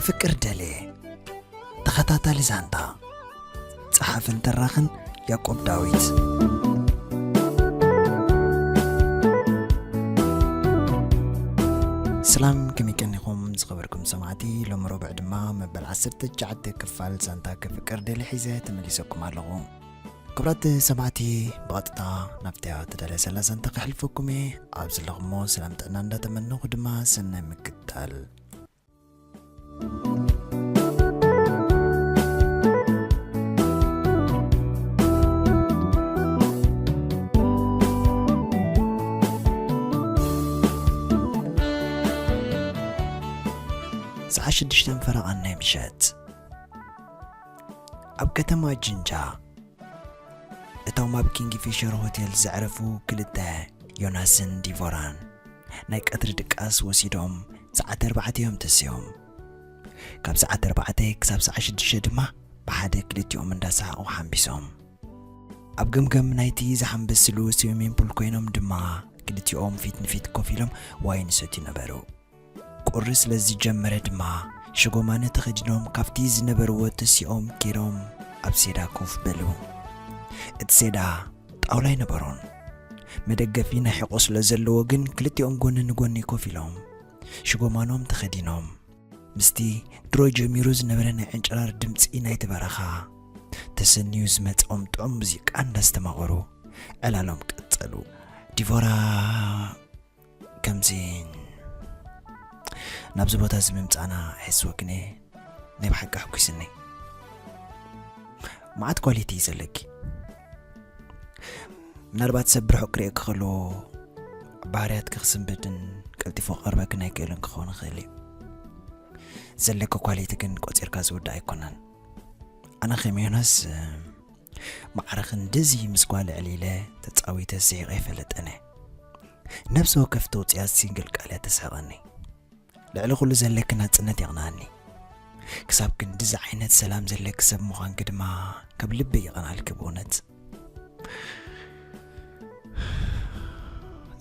ፍቅር ደሌ። ተኸታታሊ ዛንታ። ጸሓፍን ተራኽን ያዕቆብ ዳዊት። ሰላም፣ ከመይ ቀኒኹም ዝኸበርኩም ሰማዕቲ? ሎሚ ረቡዕ ድማ መበል ዓሰርተ ትሽዓተ ክፋል ዛንታ ከፍቅር ደሌ ሒዘ ተመሊሰኩም ኣለኹ። ክቡራት ሰማዕቲ፣ ብቐጥታ ናብታ ተዳለሰላ ዛንታ ከሕልፈኩም እየ። ኣብ ዘለኹሞ ሰላም ጥዕና እንዳተመነኹ ድማ ሰናይ ምክትታል። ሰዓት ሽዱሽተ ፈረቓን ናይ ምሸት ኣብ ከተማ ጅንጃ፣ እቶም ኣብ ኪንግ ፊሸር ሆቴል ዘዕረፉ ክልተ፣ ዮናስን ዲቮራን፣ ናይ ቀትሪ ድቃስ ወሲዶም ሰዓት ኣርባዕተ እዮም ተስዮም። ካብ ሰዓት ኣርባዕተ ክሳብ ሰዓት ሽዱሽተ ድማ ብሓደ ክልቲኦም እንዳሰሓቑ ሓምቢሶም። ኣብ ገምገም ናይቲ ዝሓምበስሉ ስዊሚንግ ፑል ኮይኖም ድማ ክልቲኦም ፊት ንፊት ኮፍ ኢሎም ዋይን ይሰትዩ ነበሩ። ቁሪ ስለ ዝጀመረ ድማ ሽጎማነ ተኸዲኖም ካብቲ ዝነበርዎ ተሲኦም ኬዶም ኣብ ሴዳ ኮፍ በሉ። እቲ ሴዳ ጣውላ ኣይነበሮን። መደገፊ ናይ ሕቖ ስለ ዘለዎ ግን ክልቲኦም ጎኒ ንጎኒ ኮፍ ኢሎም ሽጎማኖም ተኸዲኖም ምስቲ ድሮ ጀሚሩ ዝነበረ ናይ ዕንጭራር ድምጺ ናይቲ በረኻ ተሰንዩ ዝመጽኦም ጥዑም ሙዚቃ እንዳስተማቐሩ ዕላሎም ቀጸሉ። ዲቮራ ከምዚ ናብዚ ቦታ እዚ ምምጻእና ኣየስወክን እየ። ናይ ብሓቂ ኣሕጒስኒ። መዓት ኳሊቲ እዩ ዘለኪ። ምናልባት ሰብ ብርሑቕ ክርእየኪ ከሎ ባህርያትኪ ክስንብድን ቀልጢፉ ክቐርበክን ኣይክእልን ክኸውን ይኽእል እዩ። ዘለኪ ኳሊቲ ግን ቆጺርካ ዝውዳእ ኣይኮነን። ኣነ ከም ዮናስ፣ ማዕረ ክንድዚ ምስ ጓል ዕሊለ ተጻዊተ ስሒቐ ኣይፈልጥን እየ። ነብሲ ወከፍ ተውጽያ ሲንግል ቃል እያ ተስሕቐኒ። ልዕሊ ኩሉ ዘለኪ ናጽነት የቕንኣኒ። ክሳብ ክንድዚ ዓይነት ሰላም ዘለኪ ሰብ ምዃንኪ ድማ ካብ ልቢ ይቐንኣልኪ ብእውነት።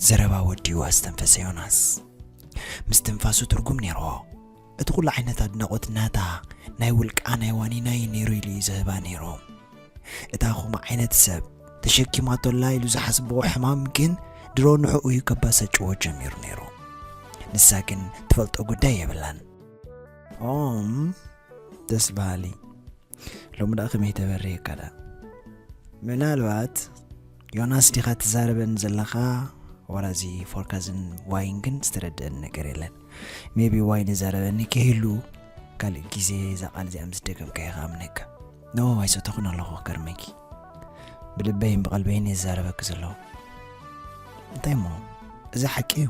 ዘረባ ወዲኡ ኣስተንፈሰ ዮናስ። ምስትንፋሱ ትርጉም ነይርዎ። እቲ ኩሉ ዓይነት ኣድናቖት ናታ ናይ ውልቃ ናይ ዋኒና እዩ ነይሩ ኢሉ እዩ ዝህባ ነይሩ። እታ ኹምኡ ዓይነት ሰብ ተሸኪማቶላ ኢሉ ዝሓስብዎ ሕማም ግን ድሮ ንዕኡ እዩ ከባሰጭዎ ጀሚሩ ነይሩ። ንሳ ግን ትፈልጦ ጉዳይ የብላን። ኦም፣ ደስ በሃሊ። ሎሚ ደኣ ከመይ ተበርየካ ደኣ? ምናልባት ዮናስ ዲኻ ትዛረበኒ ዘለኻ? ዋላ እዚ ፎርካዝን ዋይን ግን ዝተረደአኒ ነገር የለን። ሜቢ ዋይን ይዛረበኒ ከይህሉ ካልእ ግዜ እዛ ቃል እዚኣ ምስ ደገምካያ ክኣምነካ። ኖ፣ ኣይሰተኹን ኣለኹ፣ ክገርመኪ። ብልበይን ብቐልበይን እየ ዝዛረበኪ ዘለኹ። እንታይ እሞ፣ እዚ ሓቂ እዩ።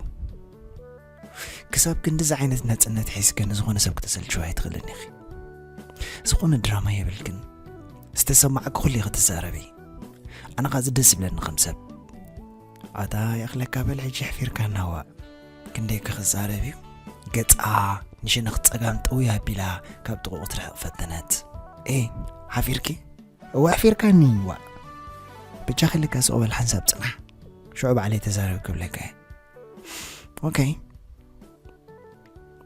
ክሳብ ክንድዚ ዓይነት ናጽነት ሒዝኪ ንዝኾነ ሰብ ክተሰልችዊ ኣይትኽእልን ኢኺ። ዝኾነ ድራማ የብልክን። ዝተሰማዕኪ ኩሉ ኢኺ ትዛረቢ። ኣነ ኸኣ እዚ ደስ ዝብለኒ ከም ሰብ። ኣታ የኽለካ በል ሕጂ ኣሕፊርካና ዋእ። ክንደይ ክዛረብ እዩ። ገጻ ንሸነኽ ጸጋም ጥውይ ኣቢላ ካብ ጥቕኡ ክትርሕቕ ፈተነት። ኤ፣ ሓፊርኪ? እወ ኣሕፊርካኒ ዋእ። ብቻ ክልካ ስቕ በል ሓንሳብ ጽናሕ። ሽዑ ባዕለይ ተዛረብ ክብለካ እየ። ኦኬ።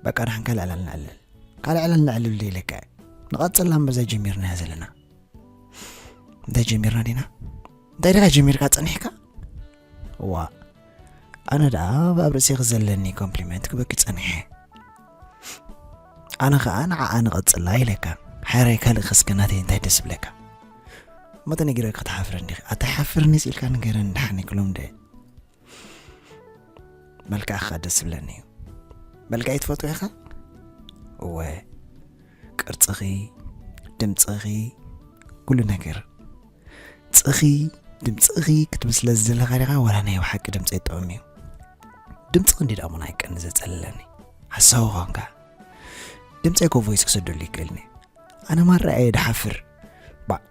በቃ ደሓን ካልእ ዕላል ነዕልል። ካልእ ዕላል ነዕልል ዶ ኢለካ እየ። ንቐጽል ኣንበዛ ጀሚርናያ ዘለና። እንታይ ጀሚርና ዲና? እንታይ ዲኻ ጀሚርካ ጸኒሕካ? እዋ፣ ኣነ ደኣ ኣብ ርእሰይ ክዘለኒ ኮምፕሊመንት ክበኪ ጸኒሐ። ኣነ ኸኣ ንዓኣ ንቐጽላ ኢለካ። ሓራይ ካልእ ኸስከ ናተይ እንታይ ደስ ብለካ? እሞ ተነጊረኪ ክትሓፍሪ እንዲኺ። ኣታ ይሓፍርኒ ኢልካ ንገረኒ ደሓን ክሎም ደ። መልክዕኻ ደስ ዝብለኒ እዩ። መልክዐይ ትፈትዎ ኢኻ? እወ፣ ቅርጽኺ፣ ድምጽኺ፣ ኩሉ ነገር። ጽኺ፣ ድምጽኺ ክትብል ስለ ዝደለኻ ዲኻ ዋላ ናይ ብሓቂ ድምጸይ ጥዑም እዩ? ድምጽኺ እንዲ ደኣ እሞ ናይ ቀንዲ ዘጸልለኒ። ሓሳዊ ኳንካ። ድምጸይ እኮ ቮይስ ክሰደሉ ይክእልኒ። ኣነ ማራ እየ ድሓፍር። ባዕ፣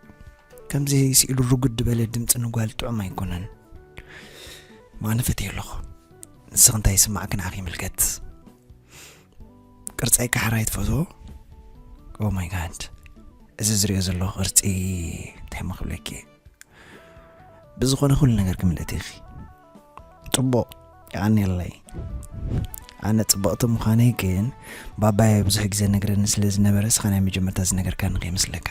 ከምዚ ስኢሉ ርጉድ ዝበለ ድምጺ ንጓል ጥዑም ኣይኮነን። ማነ ፈትየ ኣለኹ። ንስኺ እንታይ ይስማዕኪ ንዓኺ ይምልከት። ቅርጸይ ካሕራይ ትፈትዎ? ኦ ማይ ጋድ። እዚ ዝሪኦ ዘለኹ ቅርጺ እንታይ እሞ ክብለኪ? ብዝኾነ ኩሉ ነገር ክምልእቲ ኢኺ። ጽቡቕ፣ የቐንየለይ። ኣነ ጽብቕቲ ምዃነይ ግን ባባየ ብዙሕ ግዜ ነግረኒ ስለ ዝነበረ፣ እስኻ ናይ መጀመርታ ዝነገርካኒ ከይመስለካ።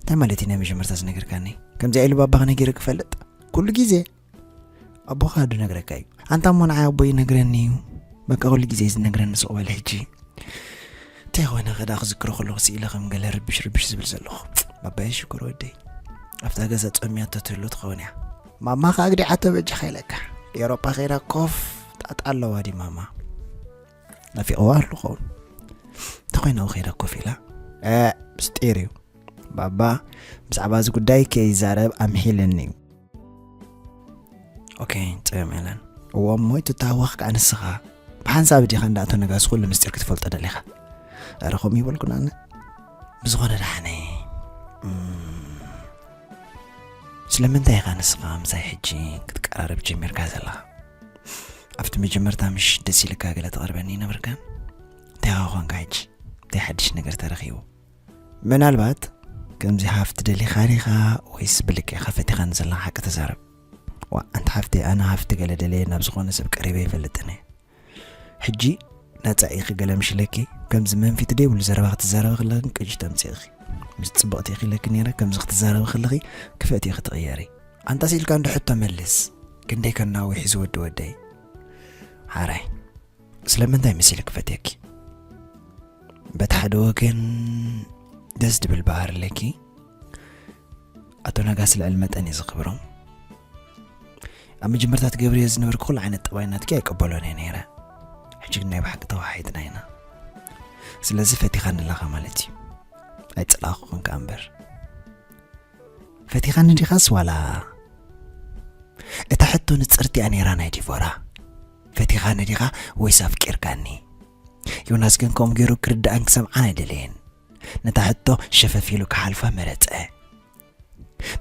እንታይ ማለት እዩ ናይ መጀመርታ ዝነገርካኒ? ከምዚኣ ኢሉ ባባኻ ነጊሩ ክፈልጥ? ኩሉ ግዜ ኣቦኻ ዶ ነግረካ እዩ? ኣንታ እሞ ንዓይ ኣቦይ ይነግረኒ እዩ። በቃ ኩሉ ግዜ እዩ ዝነግረኒ፣ ስቕ በል ሕጂ። እንታይ ኾይነ ኸዳ ክዝክሮ ከለኹ ስኢለ ከም ገለ ርብሽ ርብሽ ዝብል ዘለኹ። ባባየ ሽኮር ወደይ። ኣብታ ገዛ ጸሚያቶ ትህሉ ትኸውን እያ። ማማ ከኣ ኣግዲዓቶ በጃኻ ኢለካ። ኤውሮጳ ከይዳ ኮፍ ጣጣ ኣለዋ ድዩ ማማ? ናፊቕዋ ኣሎ ኸውን። እንተኾይና ከይዳ ኮፍ ኢላ። እ፣ ምስጢር እዩ። ባባ ብዛዕባ እዚ ጉዳይ ከይዛረብ ኣምሒልኒ እዩ። ኦኬ፣ ጸም የለን። እዎ እሞ ይትተሃወኽ ከኣ ንስኻ። ብሓንሳብ ዲኻ እንዳ ኣቶ ነጋሲ ኩሉ ምስጢር ክትፈልጦ ደሊኻ? ኧረ ከምኡ ይበልኩን ኣነ። ብዝኾነ ደሓነይ። እም፣ ስለምንታይ ኢኻ ንስኻ ምሳይ ሕጂ ክትቀራረብ ጀሚርካ ዘለኻ? ኣብቲ መጀመርታ ምሽ ደስ ኢልካ ገለ ትቐርበኒ ነበርካ? እንታይ ኢኻ ኮንካ ሕጂ? እንታይ ሓድሽ ነገር ተረኺቡ? ምናልባት ከምዚ ሃፍቲ ደሊኻ ዲኻ ወይስ ብልክዕኻ ፈቲኻኒ ዘለኻ? ሓቂ ተዛረብ። ዋ፣ ኣንቲ ሓፍተይ፣ ኣነ ሃፍቲ ገለ ደልየ ናብ ዝኾነ ሰብ ቀሪበ ኣይፈልጥን እየ። ሕጂ ነጻ ኢኺ ገለ ምሽ ኢለኪ፣ ከምዚ መንፊት ደይብሉ ዘረባ ክትዛረቢ ከለኺ ቅጭ ተምጽእ ኢኺ። ምስ ጽብቕቲ ኢኺ ኢለኪ ነይረ፣ ከምዚ ክትዛረቢ ከለኺ ክፍእቲ ኢኺ ትቕየሪ። ኣንታስ ኢልካ እንዶ ሕቶ መልስ። ክንደይ ከናዊ ሒዙ ወዲ ወደይ። ሓራይ። ስለምንታይ መሲሉ ክፈትየኪ? በቲ ሓደ ወገን ደስ ድብል ባህሪ ኣለኪ። ኣቶ ነጋሲ ልዕሊ መጠን እዩ ዝኽብሮም። ኣብ መጀመርታ ትገብርዮ ዝነበርኪ ኩሉ ዓይነት ጠባይ ናትኪ ኣይቀበሎን እየ ነይረ። ሕጂ ግን ናይ ብሓቂ ተወሓሒጥና ኢና። ስለዚ ፈቲኻኒ ኣለኻ ማለት እዩ። ኣይጸላእኩኽን ከኣ እምበር። ፈቲኻኒ ዲኻስ ዋላ? እታ ሕቶ ንጽርቲ እያ ነይራ ናይ ዲቮራ። ፈቲኻኒ ዲኻ ወይስ ኣፍቂርካኒ? ዮናስ ግን ከምኡ ገይሩ ክርድኣን ክሰምዓን ኣይደለየን። ነታ ሕቶ ሸፈፍ ኢሉ ክሓልፋ መረጸ።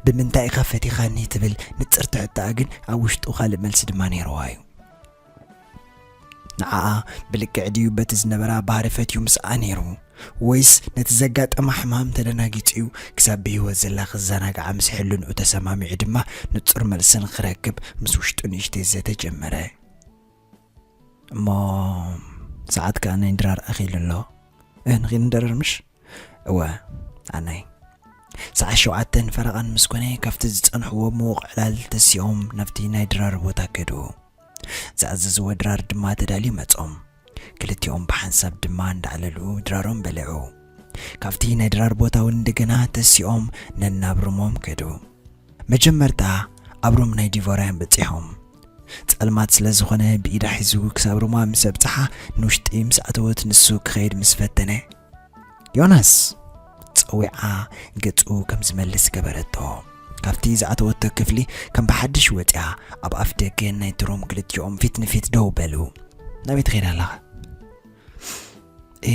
ብምንታይ ኢኻ ፈቲኻኒ ትብል ንጽርቲ ሕቶኣ ግን ኣብ ውሽጡ ካልእ መልሲ ድማ ነይርዋ እዩ። ንዓኣ ብልክዕ ድዩ በቲ ዝነበራ ባህሪ ፈትዩ ምስኣ ነይሩ? ወይስ ነቲ ዘጋጠማ ሕማም ተደናጊጹ እዩ ክሳብ ብህይወት ዘላ ክዘናግዓ ምስ ሕልንኡ ተሰማሚዑ ድማ ንጹር መልሲ ንኽረክብ ምስ ውሽጡ ንእሽተይ ዘተ ጀመረ። እሞ ሰዓት ከኣ ናይ ድራር ኣኺሉ ኣሎ። እ፣ ንኺድ ንደረር ምሽ? እወ፣ ኣነይ። ሰዓት ሸውዓተን ፈረቓን ምስ ኮነ ካብቲ ዝጸንሕዎ ምዉቕ ዕላል ተሲኦም ናብቲ ናይ ድራር ቦታ ከዱ። ዝኣዘዝዎ ድራር ድማ ተዳልዩ መጾም። ክልቲኦም ብሓንሳብ ድማ እንዳዕለሉ ድራሮም በልዑ። ካብቲ ናይ ድራር ቦታ እውን እንደገና ተሲኦም ነናብ ሩሞም ከዱ። መጀመርታ ኣብ ሩም ናይ ዲቮራያን በጺሖም። ጸልማት ስለ ዝኾነ ብኢዳ ሒዙ ክሳብ ሩማ ምስ ኣብጽሓ ንውሽጢ ምስ ኣተወት ንሱ ክኸይድ ምስ ፈተነ፣ "ዮናስ!" ጸዊዓ ገጹ ከም ዝመልስ ገበረቶ። ካብቲ ዝኣተወቶ ክፍሊ ከም ብሓድሽ ወጽያ ኣብ ኣፍ ደገ ናይቲ ሩም ክልቲኦም ፊት ንፊት ደው በሉ። "ናበይ ትኸይድ ኣለኻ?" "እ፣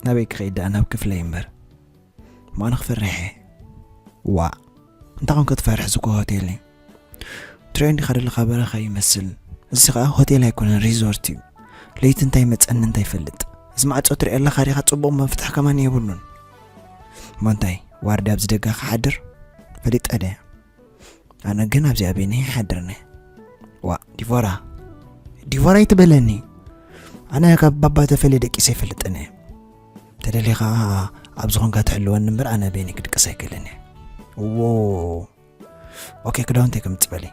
ናበይ ክኸይድ ደኣ ናብ ክፍለይ እምበር። እሞ ኣነ ክፈርሕ እየ?" "ዋእ፣ እንታይ ኮንካ ትፈርሕ? እዚ እኮ ሆቴል እዩ። ትሪኦ እንዲኻ ዘለኻ በረኻ ይመስል። እዚ ኸኣ ሆቴል ኣይኮነን፣ ሪዞርት እዩ። ለይቲ እንታይ መጸኒ እንታይ ይፈልጥ። እዚ ማዕጾ ትሪኦ ኣለኻ ዲኻ? ጽቡቕ መፍትሕ ከማን የብሉን። እሞ እንታይ፣ ዋርድያ ኣብዚ ደጋ ክሓድር? ፈሊጠ ድየ? ኣነ ግን ኣብዚኣ በይነይ ይሓድርን እየ። ዋእ፣ ዲቮራ፣ ዲቮራ ኣይትበለኒ። ኣነ ካብ ባባ ተፈልየ ደቂሰ ኣይፈልጥን እየ። ተደሊኻ ኣብ ዝኾንካ ትሕልወኒ እምበር ኣነ በይነይ ክድቅስ ኣይክእልን እየ። እዎ፣ ኦኬ፣ ክዳውንተይ ከምጽእ በሊ።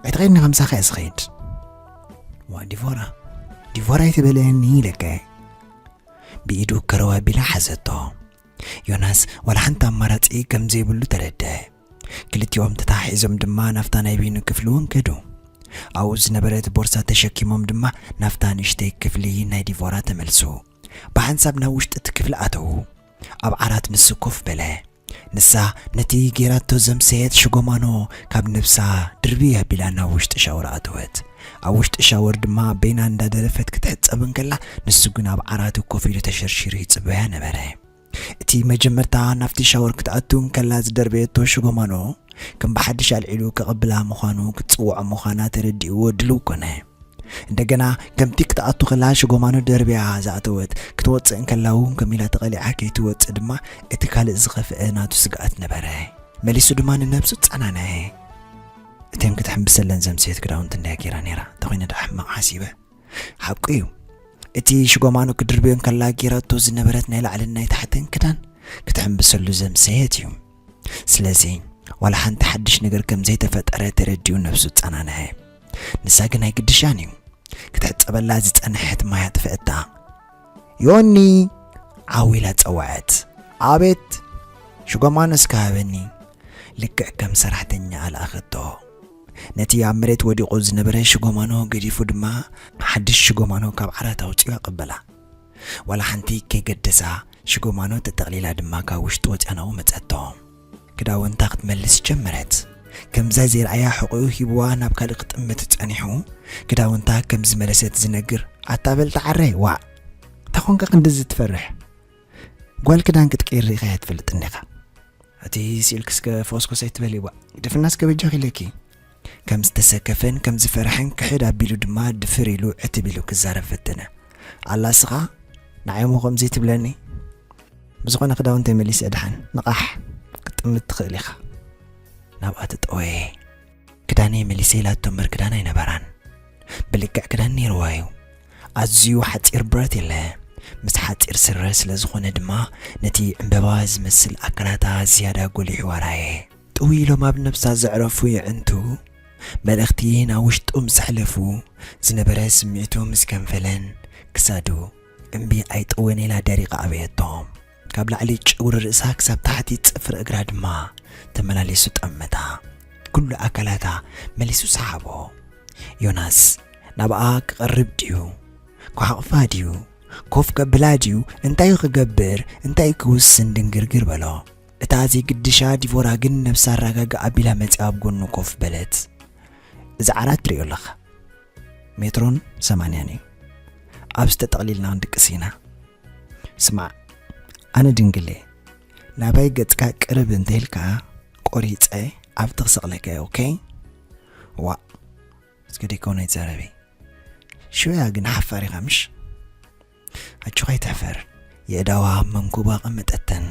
ኣይትኸይድኒ፣ ከምሳኻ እየ ዝኸይድ። ዋ፣ ዲቮራ፣ ዲቮራ ኣይትበለኒ ኢለካ እየ። ብኢዱ ከረው ኣቢላ ሓዘቶ። ዮናስ ዋላ ሓንቲ ኣማራጺ ከም ዘይብሉ ተረድአ። ክልቲኦም ተተሓሒዞም ድማ ናብታ ናይ በይኑ ክፍሊ እውን ከዱ። ኣብኡ ዝነበረት ቦርሳ ተሸኪሞም ድማ ናብታ ንእሽተይ ክፍሊ ናይ ዲቮራ ተመልሱ። ብሓንሳብ ናብ ውሽጢ እቲ ክፍሊ ኣተዉ። ኣብ ዓራት ንሱ ኮፍ በለ። ንሳ ነቲ ጌራቶ ዘምሰየት ሽጎማኖ ካብ ነብሳ ድርብይ ኣቢላ ናብ ውሽጢ ሻወር ኣተወት። ኣብ ውሽጢ ሻወር ድማ በይና እንዳደረፈት ክትሕጸብ እንከላ፣ ንሱ ግን ኣብ ዓራቱ ኮፍ ኢሉ ተሸርሺሩ ይጽበያ ነበረ። እቲ መጀመርታ ናብቲ ሻወር ክትኣቱ እንከላ ዝደርበየቶ ሽጎማኖ፣ ከም ብሓድሽ ኣልዒሉ ከቐብላ ምዃኑ ክትጽውዖ ምዃና ተረዲእዎ ድልው ኮነ። እንደገና ከምቲ ክትኣቱ ከላ ሽጎማኖ ደርብያ ዝኣተወት፣ ክትወጽእ እንከላ እውን ከም ኢላ ተቐሊዓ ከይትወጽእ ድማ እቲ ካልእ ዝኸፍአ ናቱ ስግኣት ነበረ። መሊሱ ድማ ንነብሱ ጸናንዐ። እተን ክትሕምብሰለን ዘምሰየት ክዳውንቲ እንድያ ጌራ ነይራ። እንተኾይነ ደኣ ሕማቕ ሓሲበ። ሓቁ እዩ፣ እቲ ሽጎማኖ ክድርብዮ እንከላ ጌራቶ ዝነበረት ናይ ላዕልን ናይ ታሕትን ክዳን ክትሕምብሰሉ ዘምሰየት እዩ። ስለዚ ዋላ ሓንቲ ሓድሽ ነገር ከም ዘይተፈጠረ ተረዲኡ ነብሱ ጸናንዐ። ንሳ ግን ኣይግድሻን እዩ። ክትሕጸበላ ዝጸንሐት ማይ ኣጥፍአታ። "ዮኒ!" ዓው ኢላ ጸውዐት። "ኣቤት!" "ሽጎማኖ እስከ ሃበኒ!" ልክዕ ከም ሰራሕተኛ ኣልኣኸቶ። ነቲ ኣብ መሬት ወዲቑ ዝነበረ ሽጎማኖ ገዲፉ ድማ ሓድሽ ሽጎማኖ ካብ ዓራት ኣውጺኡ ኣቐበላ። ዋላ ሓንቲ ከይገደሳ ሽጎማኖ ተጠቕሊላ ድማ ካብ ውሽጢ ወጽያ ናብኡ መጸቶ። ክዳውንታ ክትመልስ ጀመረት። ከምዛ ዘይረኣያ ሕቖኡ ሂብዋ ናብ ካልእ ክጥምት ጸኒሑ፣ ክዳውንታ ከም ዝመለሰት ዝነግር፣ "ኣታ በል ተዓረ፣ ዋዕ! እንታይ ኾንካ ክንድዚ ትፈርሕ? ጓል ክዳን ክትቀይር ርኢኻያ ትፈልጥን ዲኻ? እቲ ስኢልኪ እስከ ፈኾስኮስ ኣይትበሊ፣ ዋዕ! ግደፍና እስከ በጃኺ ኢለኪ!" ከም ዝተሰከፈን ከም ዝፈርሐን ክሕድ ኣቢሉ ድማ ድፍር ኢሉ ዕትብ ኢሉ ክዛረብ ፈተነ። "ኣላ እስኻ ንዓይ እሞ ከምዚ ትብለኒ? ብዝኾነ ክዳውንተይ መሊሰ እድሓን ንቓሕ ክትጥምት ትኽእል ኢኻ!" ናብኣ ተጠወየ። ክዳነይ መሊሰ ኢላቶ እምበር ክዳን ኣይነበራን። ብልክዕ ክዳን ነይርዋ እዩ። ኣዝዩ ሓጺር ብረት የለ። ምስ ሓጺር ስረ ስለ ዝኾነ ድማ ነቲ ዕምበባ ዝመስል ኣካላታ ዝያዳ ጎሊሑ ኣርኣየ። ጥው ኢሎም ኣብ ነብሳ ዘዕረፉ የዕንቱ መልእኽቲ ናብ ውሽጡ ምስ ኣሕለፉ ዝነበረ ስምዒቱ ምስ ከንፈለን ክሳዱ እምቢ ኣይጠወን ኢላ ደሪቓ ኣበየቶ። ካብ ላዕሊ ጨጉሪ ርእሳ ክሳብ ታሕቲ ጽፍሪ እግራ ድማ ተመላሊሱ ጠመታ። ኩሉ ኣካላታ መሊሱ ሰሓቦ። ዮናስ ናብኣ ክቐርብ ድዩ? ክሓቕፋ ድዩ? ኮፍ ከብላ ድዩ? እንታይ ክገብር? እንታይ ክውስን ድንግርግር በሎ። እታ ዘይግድሻ ዲቮራ ግን ነብሳ ኣረጋግኣ ኣቢላ መጺኣ ኣብ ጎኑ ኮፍ በለት። "እዚ ዓራት ትርእዮ ኣለኻ፣ ሜትሮን ሰማንያን እዩ። ኣብዚ ተጠቕሊልና ክንድቅስ ኢና። ስማዕ፣ ኣነ ድንግል እየ። ናባይ ገጽካ ቅርብ እንተኢልካ ቆሪጸ ኣብቲ ክሰቕለካ እየ፣ ኦኬ?" "ዋእ፣ እስከ ደይከውን ኣይትዛረቢ። ሽወያ ግን ሓፋር ኢኻ ምሽ?" ኣጆኻ ኣይትሕፈር። የእዳዋ ኣብ መንኩባ ኣቐመጠተን።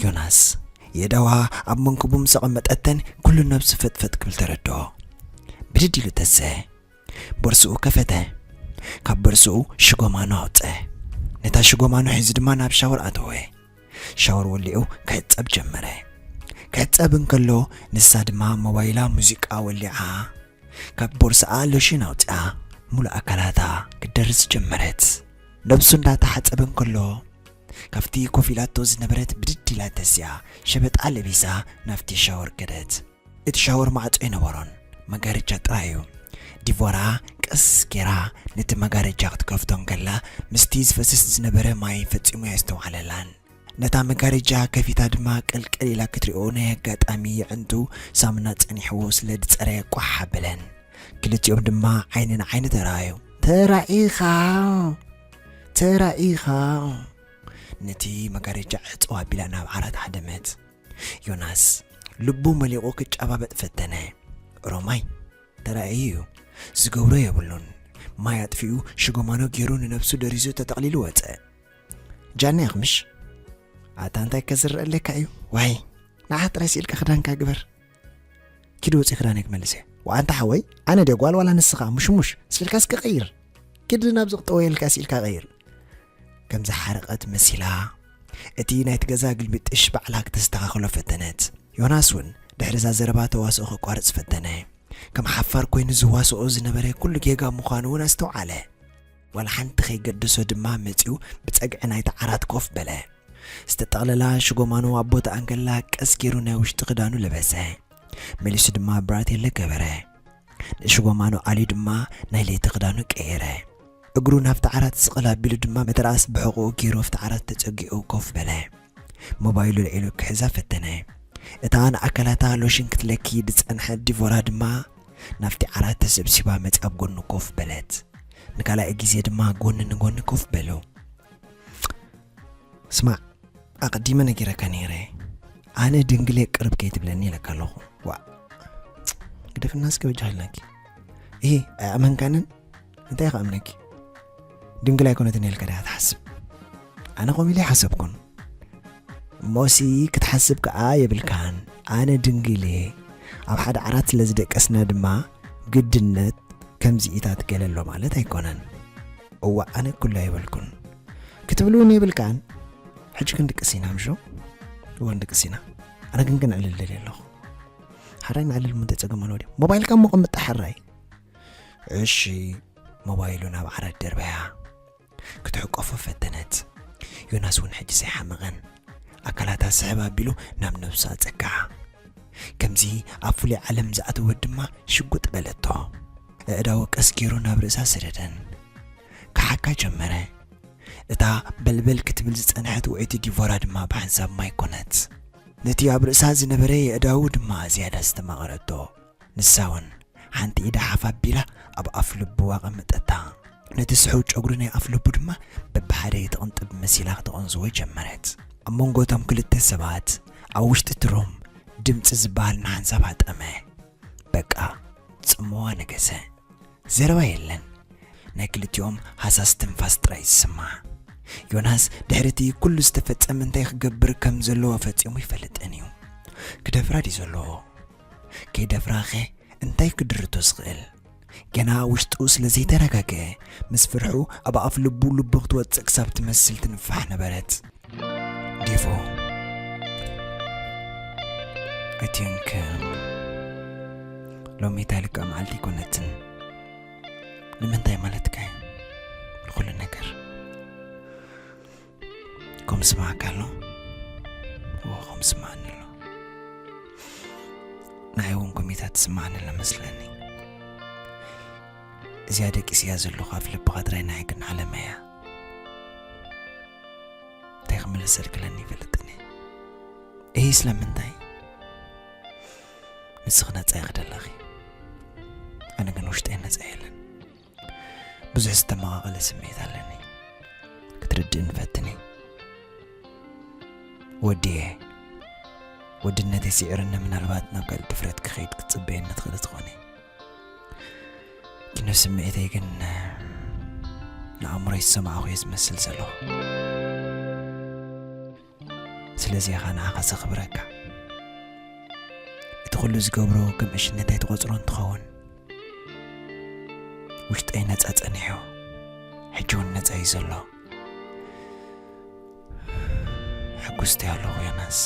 ዮናስ የእዳዋ ኣብ መንኩቡ ምስ ኣቐመጠተን ኩሉ ነብሱ ፈጥፈጥ ክብል ተረድኦ። ብድድ ኢሉ ተሰ። ቦርስኡ ከፈተ። ካብ ቦርስኡ ሽጎማኖ ኣውጸ። ነታ ሽጎማኖ ሒዙ ድማ ናብ ሻወር ኣተወ። ሻወር ወሊዑ ክሕጸብ ጀመረ። ክሕጸብ እንከሎ ንሳ ድማ ሞባይላ ሙዚቃ ወሊዓ ካብ ቦርስኣ ሎሽን ኣውጺኣ ሙሉእ ኣካላታ ክትደርስ ጀመረት። ነብሱ እንዳተሓጸበ እንከሎ ካብቲ ኮፍ ኢላቶ ዝነበረት ብድድ ኢላ ተሲኣ ሸበጣ ለቢሳ ናብቲ ሻወር ከደት። እቲ ሻወር ማዕጾ ኣይነበሮን፣ መጋረጃ ጥራይ እዩ። ዲቮራ ቀስ ጌራ ነቲ መጋረጃ ክትከፍቶ እንከላ ምስቲ ዝፈስስ ዝነበረ ማይ ፈጺሙ ኣየስተውዓለላን። ነታ መጋረጃ ከፊታ ድማ ቀልቀል ኢላ ክትሪኦ ናይ ኣጋጣሚ የዕንቱ ሳሙና ጸኒሕዎ ስለ ዝጸረየ ቋሕ ኣበለን። ክልቲኦም ድማ ዓይኒ ንዓይኒ ተራኣዩ። "ተራኢኻ! ተራኢኻ!" ነቲ መጋረጃ ዕጽው ኣቢላ ናብ ዓራት ሃደመት። ዮናስ ልቡ መሊቑ ክጨባበጥ ፈተነ። ሮማይ ተራእዩ እዩ። ዝገብሮ የብሉን። ማይ ኣጥፊኡ ሽጎማኖ ገይሩ ንነብሱ ደሪዙ ተጠቕሊሉ ወጸ። ጃና ኢኺ ምሽ? ኣታ እንታይ ከዝረኣለካ እዩ? ዋይ፣ ንዓ ጥራይ ስኢልካ ክዳንካ ግበር። ኪድ ወጺ ክዳነይ ክመልስ እየ። ወኣንታ ሓወይ፣ ኣነ ድየ ጓል ዋላ ንስኻ? ሙሽሙሽ፣ ስኢልካ እስከ ቀይር። ኪድ ናብዚ ክጠወየልካ ስኢልካ ቀይር። ከም ዝሓረቐት መሲላ እቲ ናይቲ ገዛ ግልብጥሽ ባዕላ ክተስተኻኽሎ ፈተነት። ዮናስ እውን ድሕሪ እዛ ዘረባ ተዋስኦ ከቋርጽ ፈተነ። ከም ሓፋር ኮይኑ ዝዋስኦ ዝነበረ ኩሉ ጌጋ ምዃኑ እውን ኣስተውዓለ። ዋላ ሓንቲ ከይገደሶ ድማ መጺኡ ብጸግዒ ናይቲ ዓራት ኮፍ በለ። ዝተጠቕለላ ሽጎማኑ ኣብ ቦታኣ እንከላ ቀስ ገይሩ ናይ ውሽጢ ክዳኑ ለበሰ። መሊሱ ድማ ብራቴለ ገበረ። ንሽጎማኑ ኣልዩ ድማ ናይ ለይቲ ክዳኑ ቀየረ። እግሩ ናብቲ ዓራት ስቕል ኣቢሉ ድማ መተርኣስ ብሕቖኡ ገይሩ ኣብቲ ዓራት ተጸጊዑ ኮፍ በለ። ሞባይሉ ልዒሉ ክሕዛ ፈተነ። እታ ንኣካላታ ሎሽን ክትለኪ ዝጸንሐት ዲቮራ ድማ ናብቲ ዓራት ተሰብሲባ መጺኣ ኣብ ጎኑ ኮፍ በለት። ንካልኣይ ግዜ ድማ ጎኒ ንጎኒ ኮፍ በሉ። ስማዕ፣ ኣቐዲመ ነጊረካ ነይረ፣ ኣነ ድንግል እየ ቅርብ ከይትብለኒ ኢለካ ኣለኹ። ዋእ፣ ግደፍና እስከ በጃ ኢልናኪ። እሂ፣ ኣይኣመንካንን? እንታይ ክኣምነኪ? ድንግል ኣይኮነትን ኢልካ ዲኻ ትሓስብ? ኣነ ከምኡ ኢለ ኣይሓሰብኩን። እሞሲ ክትሓስብ ከኣ የብልካን። ኣነ ድንግል እየ። ኣብ ሓደ ዓራት ስለ ዝደቀስና ድማ ግድነት ከምዚ ኢታት ገለ ኣሎ ማለት ኣይኮነን። እዋ ኣነ ኩሉ ኣይበልኩን ክትብል እውን የብልካን። ሕጂ ክንድቅስ ኢና ምሾ? እዋ ንድቅስ ኢና። ኣነ ግን ክነዕልል ደልየ ኣለኹ። ሓራይ ንዕልል ምንታይ ጸገም ኣለዎ ድዩ? ሞባይልካ እሞ ቀምጥ ሓራይ። እሺ። ሞባይሉ ናብ ዓራት ደርበያ ክትሕቆፎ ፈተነት። ዮናስ እውን ሕጂ ዘይሓመቐን ኣካላታ ስሕብ ኣቢሉ ናብ ነብሱ ኣጸግዓ። ከምዚ ኣብ ፍሉይ ዓለም ዝኣተወት ድማ ሽጉጥ በለቶ። ኣእዳዉ ቀስ ገይሩ ናብ ርእሳ ሰደደን። ክሓካ ጀመረ። እታ በልበል ክትብል ዝጸንሐት ውዕይቲ ዲቮራ ድማ ብሓንሳብ ማይ ኮነት። ነቲ ኣብ ርእሳ ዝነበረ የእዳዉ ድማ ዝያዳ ኣስተማቐረቶ። ንሳ እውን ሓንቲ ኢዳ ሓፍ ኣቢላ ኣብ ኣፍ ልቡ ኣቐመጠታ። ነቲ ስሑው ጨጉሪ ናይ ኣፍ ልቡ ድማ በብሓደ ትቕንጥብ መሲላ ክትቕንዝዎ ጀመረት። ኣብ መንጎ እቶም ክልተ ሰባት ኣብ ውሽጢ እቲ ሩም ድምጺ ዝበሃል ንሓንሳብ ሃጠመ። በቃ ጽምዋ ነገሰ። ዘረባ የለን። ናይ ክልቲኦም ሃሳስ ትንፋስ ጥራይ ዝስማዕ። ዮናስ ድሕሪ እቲ ኩሉ ዝተፈጸመ እንታይ ክገብር ከም ዘለዎ ፈጺሙ ይፈልጥን እዩ። ክደፍራ ድዩ ዘለዎ? ከይደፍራኸ እንታይ ክድርቶ ዝኽእል? ገና ውሽጡ ስለ ዘይተረጋግአ፣ ምስ ፍርሑ ኣብ ኣፍ ልቡ ልቡ ክትወጽእ ክሳብ ትመስል ትንፋሕ ነበረት። ዴቮ፣ I think, um, ሎሚ እታ ልክዕ መዓልቲ ኣይኮነትን። ንምንታይ ማለትካ እዩ? ንኹሉ ነገር ከም ዝስማዓካ ኣሎ? እዎ፣ ከም ዝስማዓኒ ኣሎ። ንዓይ እውን ከምኡታ ትስማዓኒ ኣላ መስለኒ። እዚኣ ደቂሰያ ዘለኹ ኣብ ልብኻ ጥራይ ንዓይ ግን ዓለመይ እያ። እንታይ ክምልሰልክለኒ ይፈልጥን እየ። እሂ ስለምንታይ? ንስኺ ነጻ ኢኺ ደለኺ። ኣነ ግን ውሽጠይ ነጻ የለን። ብዙሕ ዝተመቓቐለ ስምዒት ኣለኒ። ክትርድእኒ ፈትኒ። ወዲየ። ወድነተይ ስዒርኒ ምናልባት ናብ ካልእ ድፍረት ክኸይድ ክትጽበየኒ ትኽእሊ ትኾኒ። ግን ስምዒተይ ግን ንኣእምሮይ ዝሰማዕኹ እየ ዝመስል ዘለኹ። ስለዚ ኢኻ ንዓኻ ዘኽብረካ። እቲ ኩሉ ዝገብሮ ከም ዕሽነት ኣይትቖጽሮ እንትኸውን፣ ውሽጠይ ነጻ ጸኒሑ፣ ሕጂ እውን ነጻ እዩ ዘሎ። ሕጉስቲ ኣለኹ ዮናስ።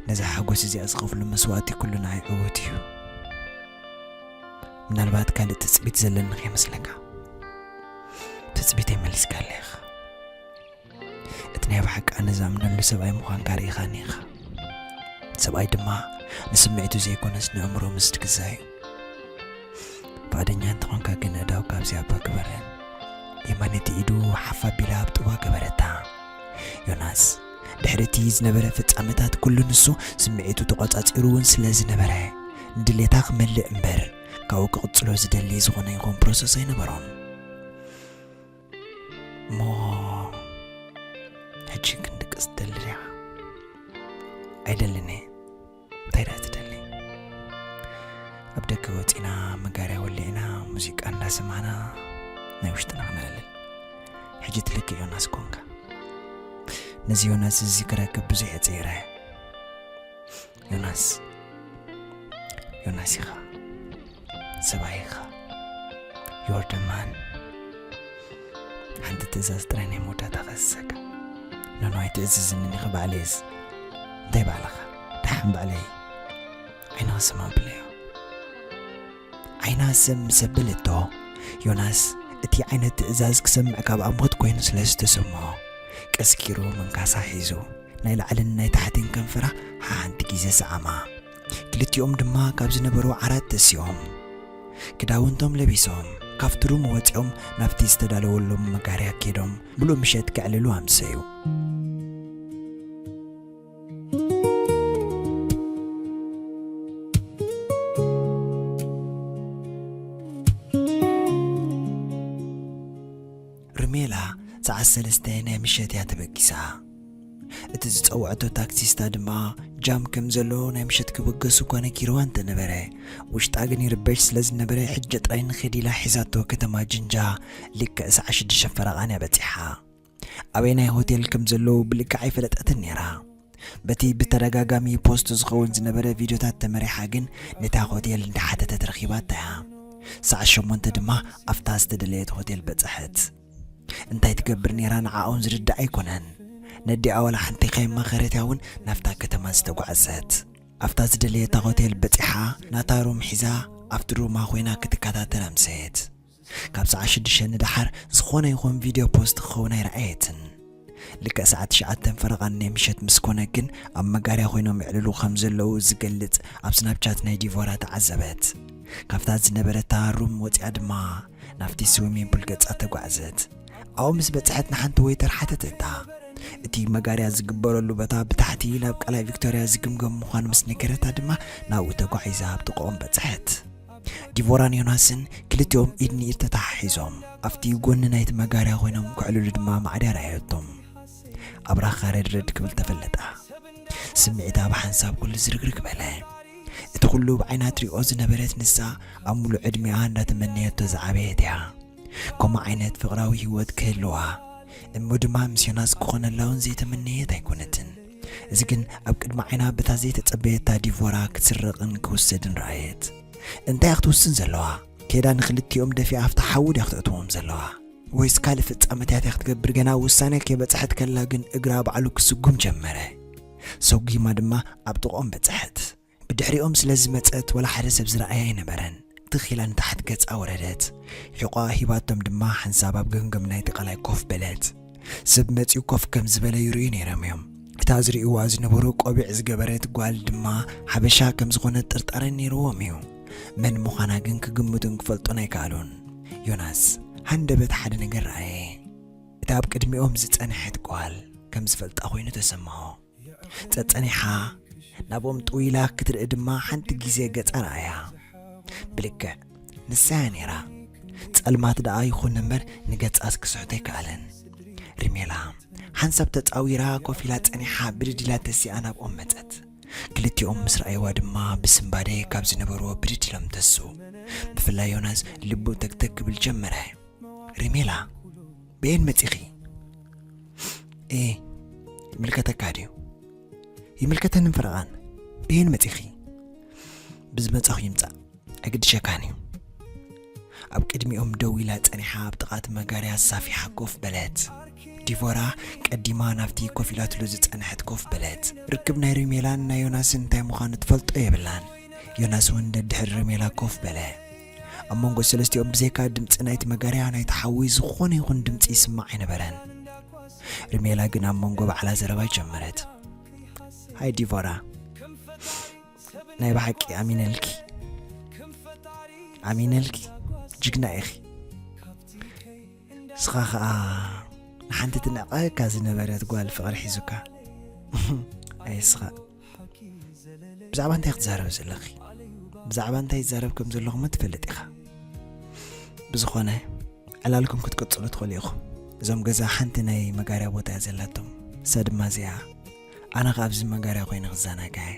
ነዛ ሓጎስ እዚኣ ዝኸፍሉ መስዋእቲ ኩሉ ንዓይ ዕዉት እዩ። ምናልባት ካልእ ትጽቢት ዘለኒ ከይመስለካ። ትጽቢተይ መሊስካለይ ኢኻ። እቲ ናይ ብሓቂ ኣነ ዝኣምነሉ ሰብኣይ ምዃንካ ርኢኻኒ ኢኻ። ሰብኣይ ድማ ንስምዒቱ ዘይኮነስ ንእምሮ ምስ ትግዛእ እዩ። ፍቓደኛ እንተኾንካ ግን ኣእዳውካ ኣብዚ ኣባ ግበረን። የማነይቲ ኢዱ ሓፍ ኣቢላ ኣብ ጥዋ ገበረታ። ዮናስ ድሕሪ እቲ ዝነበረ ፍጻመታት ኩሉ ንሱ ስምዒቱ ተቖጻጺሩ እውን ስለ ዝነበረ፣ ንድሌታ ክመልእ እምበር ካብኡ ክቕጽሎ ዝደሊ ዝኾነ ይኹን ፕሮሰስ ኣይነበሮን። እሞ ሕጂ ክንድቅስ ትደሊ ዲኻ? ኣይደልን እየ። እንታይ ደኣ ትደሊ? ኣብ ደገ ወጺና መጋርያ ወሊዕና ሙዚቃ እንዳሰማዕና ናይ ውሽጥና ክነዕልል። ሕጂ ትልክዕ ዮናስ ኮንካ። ነዚ ዮናስ እዚ ክረክብ ብዙሕ እየ ጸይረ። ዮናስ፣ ዮናስ ኢኻ። ሰብኣይ ኢኻ። You're the man። ሓንቲ ትእዛዝ ጥራይ ናይ መወዳእታ ከስሰካ። ኖኖ፣ ኣይትእዝዝንን ኢኻ፣ ባዕለይስ። እንታይ ባዕልኻ? ደሓን ባዕለይ። ዓይንኻ ስም ኣብለዮ። ዓይና ስም ምስ ኣብለቶ፣ ዮናስ እቲ ዓይነት ትእዛዝ ክሰምዕ ካብ ኣሞት ኮይኑ ስለ ዝተሰምዖ፣ ቀስ ኪሩ መንካሳ ሒዙ ናይ ላዕልን ናይ ታሕትን ከንፈራ ሓንቲ ግዜ ሰዓማ። ክልቲኦም ድማ ካብ ዝነበሩ ዓራት ተሲኦም፣ ክዳውንቶም ለቢሶም፣ ካብቲ ሩም ወጺኦም ናብቲ ዝተዳለወሎም መጋርያ ከይዶም ምሉእ ምሸት ከዕልሉ ኣምሰዩ። ርሜላ ሰዓት ሰለስተ ናይ ምሸት እያ ተበጊሳ። እቲ ዝጸውዐቶ ታክሲስታ ድማ ጃም ከም ዘሎ ናይ ምሸት ክብገሱ እኳ ነጊርዋ እንተነበረ፣ ውሽጣ ግን ይርበሽ ስለ ዝነበረ፣ ሕጂ ጥራይ ንኺድ ኢላ ሒዛቶ ከተማ ጅንጃ ልክዕ ሰዓት ሽዱሽተ ፈረቓን እያ በጺሓ። ኣበየናይ ሆቴል ከም ዘለዉ ብልክዕ ኣይፈለጠትን ነይራ። በቲ ብተደጋጋሚ ፖስት ዝኸውን ዝነበረ ቪድዮታት ተመሪሓ ግን ነታ ሆቴል እንዳሓተተት ረኺባታ እያ። ሰዓት ሸሞንተ ድማ ኣብታ ዝተደለየት ሆቴል በጽሐት። እንታይ ትገብር ነይራ ንዓኦም ዝርዳእ ኣይኮነን። ነዲኣ ዋላ ሓንቲ ከየማኸረት እያ እውን ናብታ ከተማ ዝተጓዕዘት። ኣብታ ዝደለየታ ሆቴል በጺሓ ናታ ሩም ሒዛ ኣብቲ ሩማ ኮይና ክትከታተል ኣምሰየት። ካብ ሰዓት ሽዱሽተ ንደሓር ዝኾነ ይኹን ቪድዮ ፖስት ክኸውን ኣይረኣየትን። ልክዕ ሰዓት ትሽዓተ ፈረቓ ናይ ምሸት ምስ ኮነ ግን ኣብ መጋርያ ኮይኖም ይዕልሉ ከም ዘለዉ ዝገልጽ ኣብ ስናፕቻት ናይ ዲቮራ ተዓዘበት። ካብታ ዝነበረታ ሩም ወጺኣ ድማ ናብቲ ስዊሚንግ ፑል ገጻ ተጓዕዘት። ኣብኡ ምስ በጽሐት ንሓንቲ ዌይተር ሓተተታ። እቲ መጋርያ ዝግበረሉ ቦታ ብታሕቲ ናብ ቀላይ ቪክቶርያ ዝግምገም ምዃኑ ምስ ነገረታ ድማ ናብኡ ተጓዒዛ ኣብ ጥቕኦም በጽሐት። ዲቮራን ዮናስን ክልቲኦም ኢድ ንኢድ ተተሓሒዞም ኣብቲ ጎኒ ናይቲ መጋርያ ኮይኖም ክዕልሉ ድማ ማዕድያ ረኣየቶም። ኣብራኻ ረድረድ ክብል ተፈለጣ። ስምዒታ ብሓንሳብ ኩሉ ዝርግርግ በለ። እቲ ኩሉ ብዓይና ትሪኦ ዝነበረት ንሳ ኣብ ሙሉእ ዕድሚኣ እንዳተመነየቶ ዝዓበየት እያ። ከምኡ ዓይነት ፍቕራዊ ህይወት ክህልዋ እሞ ድማ ምስ ዮናስ ክኾነላ እውን ዘይተመነየት ኣይኮነትን። እዚ ግን ኣብ ቅድሚ ዓይና በታ ዘይተጸበየታ ዲቮራ ክትስረቕን ክውሰድን ረኣየት። እንታይ ክትውስን ዘለዋ? ከይዳ ንክልቲኦም ደፊኣ ኣብቲ ሓዊ ድያ ክተእትዎም ዘለዋ? ወይስ ካልእ ፍጻመታት እያ ክትገብር? ገና ውሳነ ከይበጽሐት ከላ ግን እግራ ባዕሉ ክስጉም ጀመረ። ሰጒማ ድማ ኣብ ጥቕኦም በጽሐት። ብድሕሪኦም ስለ ዝመጸት ወላ ሓደ ሰብ ዝረኣያ ኣይነበረን። ትኽ ኢላ ንታሕቲ ገጻ ወረደት። ሕቖኣ ሂባቶም ድማ ሓንሳብ ኣብ ገምገም ናይቲ ቀላይ ኮፍ በለት። ሰብ መጺኡ ኮፍ ከም ዝበለ ይርእዩ ነይሮም እዮም። እታ ዝርእይዋ ዝነበሩ ቆቢዕ ዝገበረት ጓል ድማ ሓበሻ ከም ዝኾነት ጥርጣረ ነይርዎም እዩ። መን ምዃና ግን ክግምቱን ክፈልጡን ኣይከኣሉን። ዮናስ ሃንደበት ሓደ ነገር ረኣየ። እቲ ኣብ ቅድሚኦም ዝጸንሐት ጓል ከም ዝፈልጣ ኮይኑ ተሰምዖ። ጸጸኒሓ ናብኦም ጥው ኢላ ክትርኢ ድማ ሓንቲ ግዜ ገጻ ረኣያ። ብልክዕ ንሳ እያ ነይራ። ጸልማት ደኣ ይኹን እምበር ንገጻስ ክስሕቶ ኣይከኣለን። ሪሜላ ሓንሳብ ተጻዊራ ኮፍ ኢላ ጸኒሓ ብድድ ኢላ ተሲኣ ናብኦም መጸት። ክልቲኦም ምስ ረኣይዋ ድማ ብስንባደ ካብ ዝነበርዎ ብድድ ኢሎም ተሱ። ብፍላይ ዮናስ ልቡ ተግተግ ክብል ጀመረ። ሪሜላ፣ በየን መጺኺ? ኤ፣ ይምልከተካ ድዩ? ይምልከተንን ፈረቓን። በየን መጺኺ? ብዝመጻኹ ይምጻእ፣ ኣይግድሸካን እዩ። ኣብ ቅድሚኦም ደው ኢላ ጸኒሓ ኣብ ጥቓ እቲ መጋርያ ኣሳፊሓ ኮፍ በለት። ዲቮራ ቀዲማ ናብቲ ኮፍ ኢላትሉ ዝጸንሐት ኮፍ በለት። ርክብ ናይ ሪሜላን ናይ ዮናስን እንታይ ምዃኑ ትፈልጦ የብላን። ዮናስ እውን ደድሕሪ ሪሜላ ኮፍ በለ። ኣብ መንጎ ሰለስቲኦም ብዘይካ ድምጺ ናይቲ መጋርያ ናይቲ ሓዊ ዝኾነ ይኹን ድምጺ ይስማዕ ኣይነበረን። ሪሜላ ግን ኣብ መንጎ ባዕላ ዘረባ ጀመረት። ሃይ ዲቮራ፣ ናይ ብሓቂ ኣሚነልኪ፣ ኣሚነልኪ፣ ጅግና ኢኺ። ንስኻ ኸኣ ንሓንቲ ትንዕቐካ ዝነበረት ጓል ፍቕሪ ሒዙካ። ኣይ እስኻ፣ ብዛዕባ እንታይ ክትዛረብ ዘለኺ? ብዛዕባ እንታይ ይዛረብ ከም ዘለኹ ትፈልጥ ኢኻ። ብዝኾነ፣ ዕላልኩም ክትቅጽሉ ትኽእሉ ኢኹም። እዞም ገዛ ሓንቲ ናይ መጋርያ ቦታ እያ ዘላቶም። እሳ ድማ እዚኣ። ኣነ ኸኣ ኣብዚ መጋርያ ኮይነ ክዘናጋዕ እየ።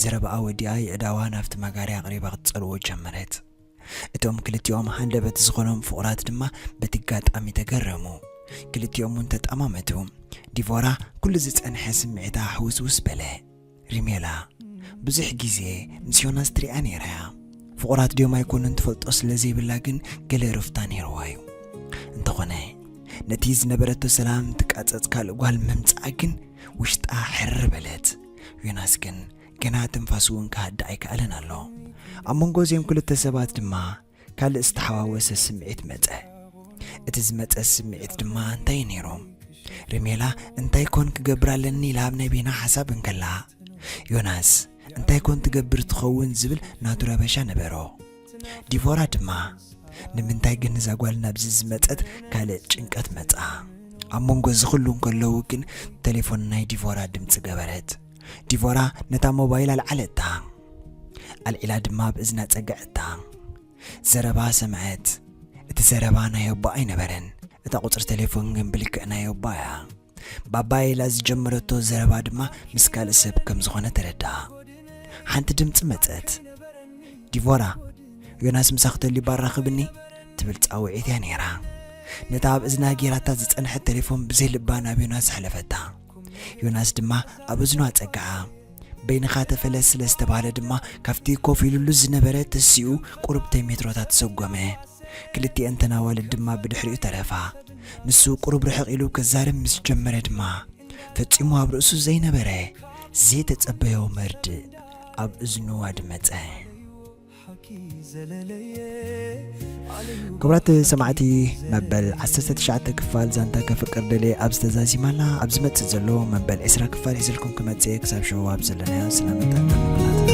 ዘረባኣ ወዲኣ የእዳዋ ናብቲ መጋርያ ኣቕሪባ ክትጸልዎ ጀመረት። እቶም ክልቲኦም ሃንደበት ዝኾኖም ፍቑራት ድማ በቲ ኣጋጣሚ ተገረሙ። ክልቲኦም እውን ተጠማመቱ። ዲቮራ ኩሉ ዝጸንሐ ስምዒታ ሕውስውስ በለ። ሪሜላ ብዙሕ ግዜ ምስ ዮናስ ትሪኣ ነይራ እያ። ፍቑራት ድዮም ኣይኮኑን ትፈልጦ ስለ ዘይብላ ግን ገለ ሩፍታ ነይርዋ እዩ። እንተኾነ ነቲ ዝነበረቶ ሰላም ትቃጸጽ ካልእ ጓል ምምጻኣ ግን ውሽጣ ሕርር በለት። ዮናስ ግን ገና ትንፋሱ እውን ክሃድእ ኣይከኣለን ኣሎ። ኣብ መንጎ እዚኦም ክልተ ሰባት ድማ ካልእ ዝተሓዋወሰ ስምዒት መጸ። እቲ ዝመጸ ስምዒት ድማ እንታይ እዩ ነይሩ? ሪሜላ እንታይ ኮን ክገብር ኣለኒ ኢላ ኣብ ናይ ቤና ሓሳብ እንከላ፣ ዮናስ እንታይ ኮን ትገብር ትኸውን ዝብል ናቱ ረበሻ ነበሮ። ዲቮራ ድማ ንምንታይ ግን እዛ ጓል ናብዚ ዝመጸት ካልእ ጭንቀት መጻ። ኣብ መንጎ እዚ ኩሉ እንከለዉ ግን ተሌፎን ናይ ዲቮራ ድምጺ ገበረት። ዲቮራ ነታ ሞባይል ኣልዓለታ። ኣልዒላ ድማ ኣብ እዝና ጸግዐታ። ዘረባ ሰምዐት። እቲ ዘረባ ናይ ኣቦኣ ኣይነበረን። እታ ቁጽሪ ተሌፎን ግን ብልክዕ ናይ ኣቦኣ እያ። ባባ ኢላ ዝጀመረቶ ዘረባ ድማ ምስ ካልእ ሰብ ከም ዝኾነ ተረድኣ። ሓንቲ ድምጺ መጸት። ዲቮራ፣ ዮናስ ምሳኺ ተልዩ ባራኽብኒ ትብል ጻውዒት እያ ነይራ። ነታ ኣብ እዝና ጌራታ ዝጸንሐት ተሌፎን ብዘይ ልባ ናብ ዮናስ ኣሕለፈታ። ዮናስ ድማ ኣብ እዝኑ ኣጸግዓ። በይንኻ ተፈለስ ስለ ዝተባህለ ድማ ካብቲ ኮፍ ኢሉሉ ዝነበረ ተሲኡ ቁሩብ ሜትሮታት ሰጎመ። ክልቲኤን ተናዋልድ ድማ ብድሕሪኡ ተረፋ። ንሱ ቁሩብ ርሕቕ ኢሉ ክዛረብ ምስ ጀመረ ድማ ፈጺሙ ኣብ ርእሱ ዘይነበረ ዘይተጸበዮ መርድእ ኣብ እዝኑ ኣድመጸ። ክቡራት ሰማዕቲ፣ መበል ዓሰርተ ትሽዓተ ክፋል ዛንታ ከፍቅር ደልየ ኣብዚ ተዛዚማላ። ኣብ ዝመጽእ ዘሎ መበል ዕስራ ክፋል ሒዘልኩም ክመጽእ እየ። ክሳብ ሽዑ ኣብ ዘለናዮ ሰላም ይጠዓና።